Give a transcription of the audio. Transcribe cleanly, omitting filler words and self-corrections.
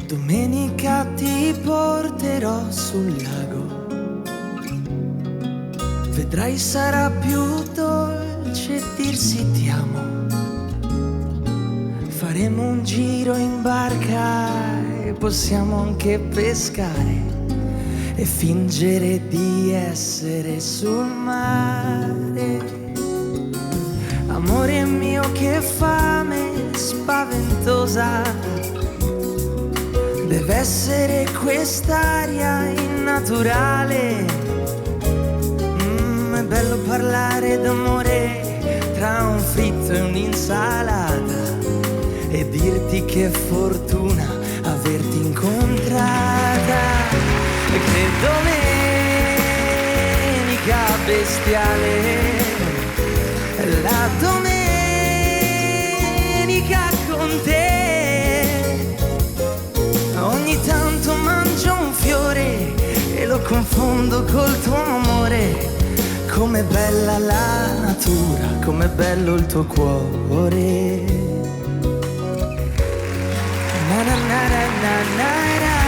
Domenica ti porterò sul lago. Vedrai sarà più dolce dirsi ti amo. Faremo un giro in barca e possiamo anche pescare e fingere di essere sul mare. Amore mio, che fame spaventosa deve essere quest'aria innaturale. È bello parlare d'amore tra un fritto e un'insalata e dirti che fortuna averti incontrata. Che domenica bestiale, la domenica con te. Ogni tanto mangio un fiore e lo confondo col tuo amore. Com'è bella la natura, com'è bello il tuo cuore. Na na na na na na.